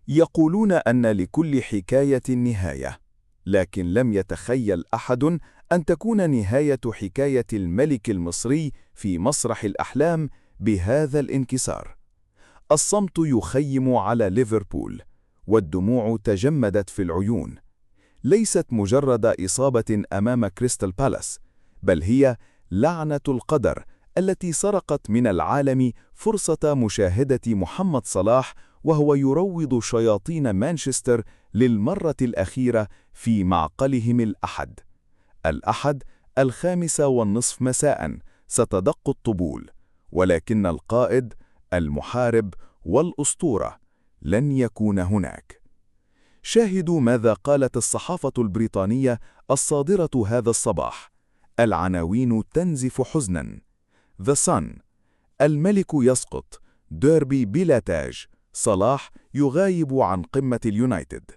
يقولون أن لكل حكاية نهاية، لكن لم يتخيل أحد أن تكون نهاية حكاية الملك المصري في مسرح الأحلام بهذا الانكسار. الصمت يخيم على ليفربول، والدموع تجمدت في العيون. ليست مجرد إصابة أمام كريستال بالاس، بل هي لعنة القدر التي سرقت من العالم فرصة مشاهدة محمد صلاح وهو يروض شياطين مانشستر للمرة الأخيرة في معقلهم الأحد. الأحد 5:30 مساء ستدق الطبول، ولكن القائد، المحارب والأسطورة لن يكون هناك. شاهدوا ماذا قالت الصحافة البريطانية الصادرة هذا الصباح. العناوين تنزف حزناً. The Sun: الملك يسقط، ديربي بلا تاج، صلاح يغايب عن قمة اليونايتد.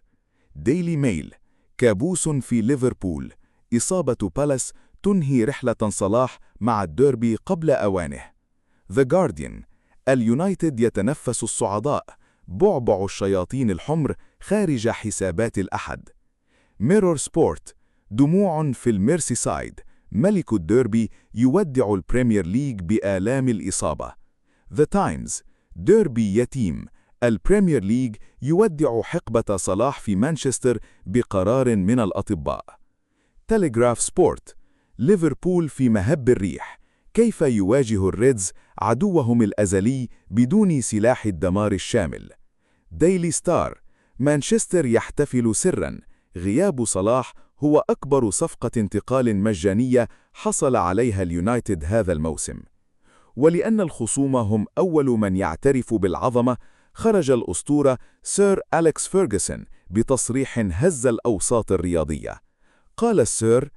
ديلي ميل: كابوس في ليفربول، إصابة بالاس تنهي رحلة صلاح مع الديربي قبل أوانه. The Guardian: اليونايتد يتنفس الصعداء، بعبع الشياطين الحمر خارج حسابات الأحد. ميرور سبورت: دموع في الميرسيسايد، ملك الديربي يودع البريمير ليج بآلام الإصابة. The تايمز: ديربي يتيم، البريمير ليج يودع حقبة صلاح في مانشستر بقرار من الأطباء. تلغراف سبورت: ليفربول في مهب الريح، كيف يواجه الريدز عدوهم الأزلي بدون سلاح الدمار الشامل؟ ديلي ستار: مانشستر يحتفل سرا، غياب صلاح هو أكبر صفقة انتقال مجانية حصل عليها اليونايتد هذا الموسم. ولأن الخصوم هم أول من يعترف بالعظمة، خرج الأسطورة سير أليكس فيرغسون بتصريح هز الأوساط الرياضية. قال السير: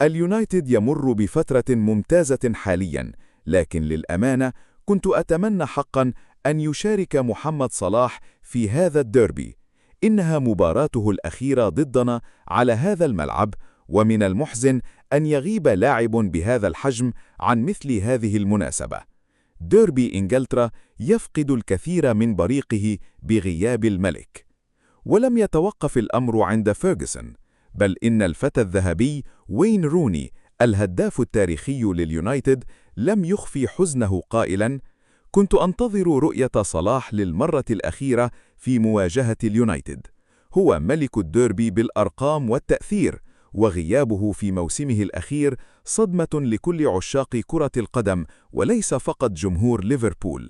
اليونايتد يمر بفترة ممتازة حاليا، لكن للأمانة كنت أتمنى حقا أن يشارك محمد صلاح في هذا الديربي. إنها مباراته الأخيرة ضدنا على هذا الملعب، ومن المحزن أن يغيب لاعب بهذا الحجم عن مثل هذه المناسبة. ديربي إنجلترا يفقد الكثير من بريقه بغياب الملك. ولم يتوقف الأمر عند فيرغسون، بل إن الفتى الذهبي وين روني الهداف التاريخي لليونايتد لم يخفي حزنه قائلا: كنت أنتظر رؤية صلاح للمرة الأخيرة في مواجهة اليونايتد. هو ملك الديربي بالأرقام والتأثير، وغيابه في موسمه الأخير صدمة لكل عشاق كرة القدم وليس فقط جمهور ليفربول.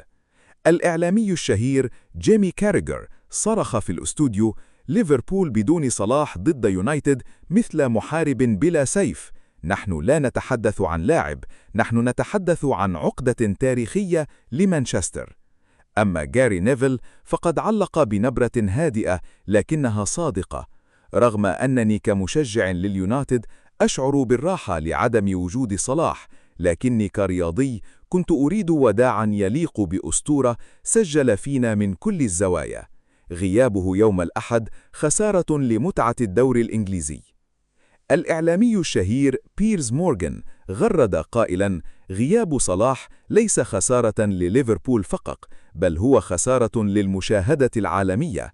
الإعلامي الشهير جيمي كاريجر صرخ في الأستوديو: ليفربول بدون صلاح ضد يونايتد مثل محارب بلا سيف. نحن لا نتحدث عن لاعب، نحن نتحدث عن عقدة تاريخية لمانشستر. أما جاري نيفل فقد علق بنبرة هادئة لكنها صادقة: رغم أنني كمشجع لليونايتد أشعر بالراحة لعدم وجود صلاح، لكني كرياضي كنت أريد وداعا يليق بأسطورة سجل فينا من كل الزوايا. غيابه يوم الأحد خسارة لمتعة الدوري الإنجليزي. الإعلامي الشهير بيرز مورغان غرد قائلا: غياب صلاح ليس خسارة لليفربول فقط، بل هو خسارة للمشاهدة العالمية.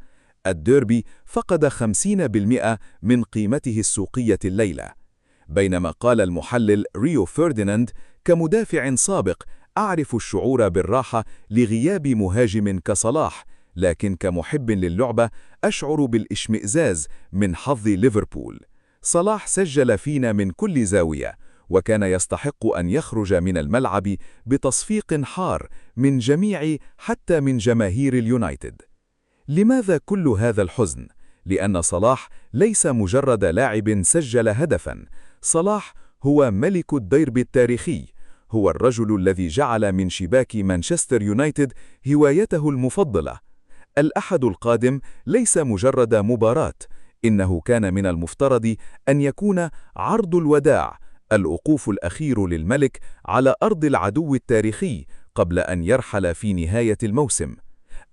الديربي فقد 50% من قيمته السوقية الليلة. بينما قال المحلل ريو فرديناند: كمدافع سابق أعرف الشعور بالراحة لغياب مهاجم كصلاح، لكن كمحب للعبة أشعر بالاشمئزاز من حظ ليفربول. صلاح سجل فينا من كل زاوية، وكان يستحق أن يخرج من الملعب بتصفيق حار من جميع حتى من جماهير اليونايتد. لماذا كل هذا الحزن؟ لأن صلاح ليس مجرد لاعب سجل هدفاً، صلاح هو ملك الديربي التاريخي، هو الرجل الذي جعل من شباك مانشستر يونايتد هوايته المفضلة. الأحد القادم ليس مجرد مباراة، إنه كان من المفترض أن يكون عرض الوداع، الوقوف الأخير للملك على أرض العدو التاريخي قبل أن يرحل في نهاية الموسم.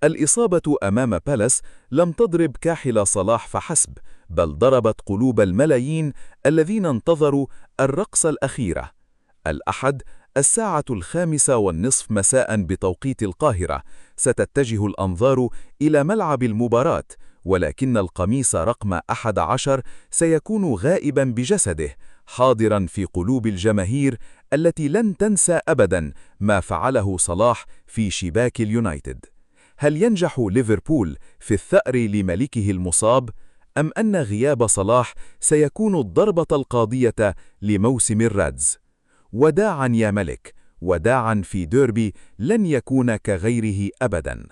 الإصابة أمام بالاس لم تضرب كاحل صلاح فحسب، بل ضربت قلوب الملايين الذين انتظروا الرقصة الأخيرة. الأحد الساعة 5:30 مساء بتوقيت القاهرة، ستتجه الأنظار إلى ملعب المباراة، ولكن القميص رقم 11 سيكون غائبا بجسده، حاضرا في قلوب الجماهير التي لن تنسى أبدا ما فعله صلاح في شباك اليونايتد. هل ينجح ليفربول في الثأر لملكه المصاب؟ أم أن غياب صلاح سيكون الضربة القاضية لموسم الريدز؟ وداعا يا ملك، وداعا في ديربي لن يكون كغيره أبدا.